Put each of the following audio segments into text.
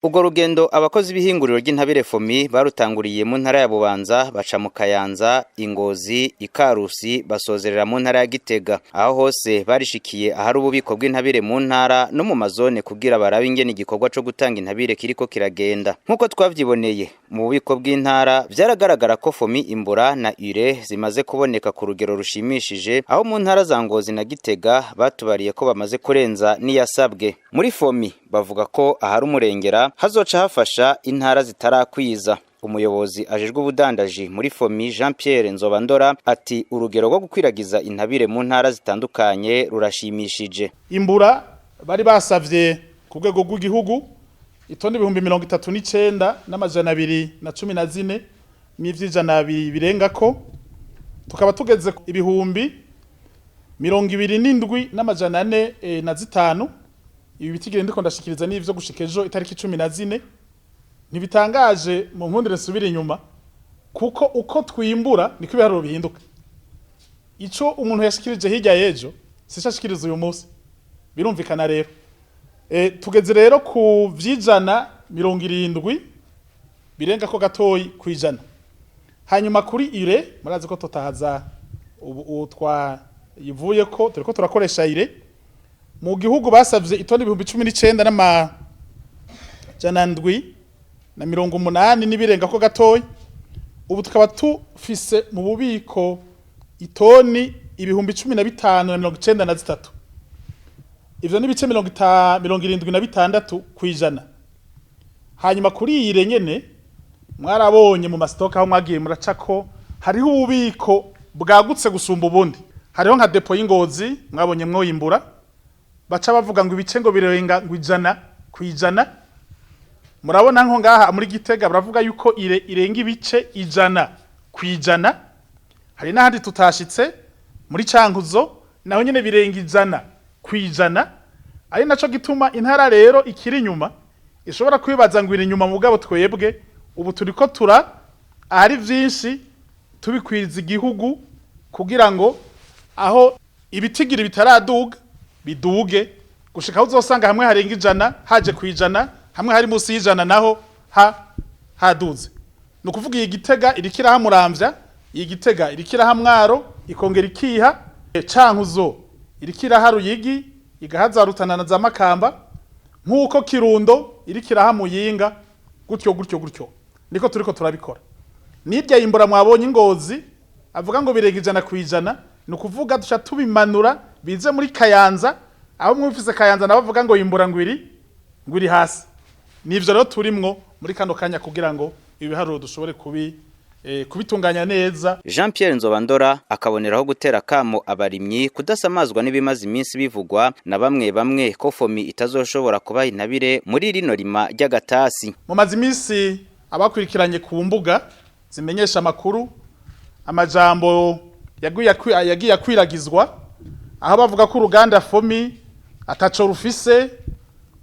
Urwo rugendo abakozi b'ihinguriro ry'intabire FOMI barutanguriye mu ntara ya Bubanza, baca mu Kayanza, Ingozi, Ikarusi, basozerera mu ntara ya Gitega. Aho hose barishikiye ahari ububiko bw'intabire mu ntara no mu mazone kugira barabe ingene igikorwa co gutanga intabire kiriko kiragenda. Nk'uko twavyiboneye mu bubiko bw'intara, vyaragaragara ko FOMI imbura na ure zimaze kuboneka ku rugero rushimishije, aho mu ntara za Ngozi na Gitega batubariye ko bamaze kurenza n'iyasabwe. Muri FOMI bavuga ko ahari umurengera hazoca hafasha intara zitarakwiza. Umuyobozi ajejwe ubudandaji muri FOMI, Jean Pierre Nzobandora, ati urugero rwo gukwiragiza intabire mu ntara zitandukanye rurashimishije. Imbura bari basavye ku rwego rw'igihugu itoni 39,214 n'ivy'ijana birengako, tukaba tugeze 27,405. Ibi bitigire ndiko ndashikiriza n'ivyo gushika ejo itariki 14. Ntibitangaje, mu nkundire nsubira inyuma, kuko uko twimbura niko ibiharuro bihinduka. Ico umuntu yashikirije hirya y'ejo sico ashikiriza uyu munsi, birumvikana rero. Tugeze rero ku 70% birenga ko gatoyi kwijana. Hanyuma kuri urée, murazi ko tutahaza ubu twayivuye ko turiko turakoresha urée. Mu gihugu basavye itoni 19,780 n'ibirenga ko gatoyi, ubu tukaba tufise mu bubiko itoni 15,093. Ivyo ni ibice 76%. Hanyuma kuri urée nyene, mwarabonye mu ma stocks aho mwagiye muracako, hariho ububiko bwagutse gusumba ubundi. Hariho nka dépôt y'Ingozi mwabonye mwoyimbura, baca bavuga ngo ibice ngo birenga ngo 100%. Murabona nko ngaha muri Gitega baravuga yuko irenga ibice 100%. Hari n'ahandi tutashitse muri Cankuzo, naho nyene birenga 100%. Ari naco gituma intara rero ikiri inyuma ishobora kwibaza ngo iri inyuma, mugabo twebwe ubu turiko tura ahari vyinshi tubikwiza igihugu kugira ngo aho ibitigiri bitaraduga biduge, gushika aho uzosanga hamwe harenga 100 haje kwijana, hamwe hari musi y'ijana naho haduze. Ni ukuvuga iyi Gitega iriko iraha Muramvya, iyi Gitega iriko iraha Mwaro, ikongera ikiha Cankuzo, iriko iraha Ruyigi, igaha Rutana na za Makamba, nk'uko Kirundo iriko iraha Muyinga, gutyo gutyo gutyo niko turiko turabikora. Nirya yimbura mwabonye Ingozi avuga ngo birenga 100%, ni ukuvuga duca tubimanura bize muri Kayanza, aho mwumvise Kayanza nabo bavuga ngo yimbura ngo iri hasi. Nivyo rero turimwo muri kano kanya kugira ngo ibiharuro dushobore kubitunganya neza. Jean Pierre Nzobandora akaboneraho gutera kamo abarimyi kudasamazwa n'ibimaze iminsi bivugwa na bamwe bamwe ko FOMI itazoshobora kubaha intabire muri rino rima ry'agatasi. Mumaze iminsi abakurikiranye ku mbuga zimenyesha amakuru amajambo yagiye akwiragizwa, aho bavuga ko uruganda FOMI ataco rufise,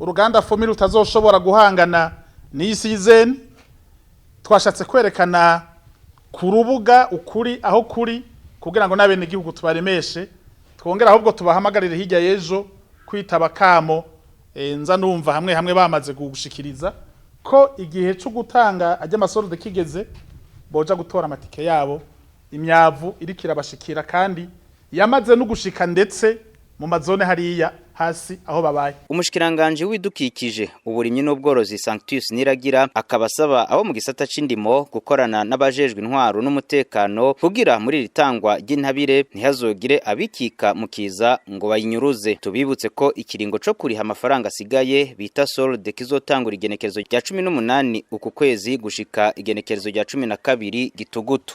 uruganda FOMI rutazoshobora guhangana n'iyi season. Twashatse kwerekana ku rubuga ukuri aho kuri kugira ngo n'abene gihugu tubaremeshe, twongera ahubwo tubahamagarire hirya y'ejo kwitaba kamo. Nza numva hamwe hamwe bamaze gushikiriza ko igihe cyo gutanga ajya ama soldes kigeze, boja gutora amatike yabo. Imyavu iriko irabashikira kandi yamaze no gushika ndetse mu mazone hariya hasi aho babaye. Umushikiranganje w'ibidukikije, uburimyi n'ubworozi, Sanctus Niragira, akaba asaba abo mu gisata c'indimo gukorana n'abajejwe intwaro n'umutekano kugira muri iri tangwa ry'intabire ntihazogire abikika mu kiza ngo bayinyuruze. Tubibutse ko ikiringo co kuriha amafaranga asigaye bita solde kizotangura igenekerezo rya 18 uku kwezi gushika igenekerezo rya 12 gitugutu.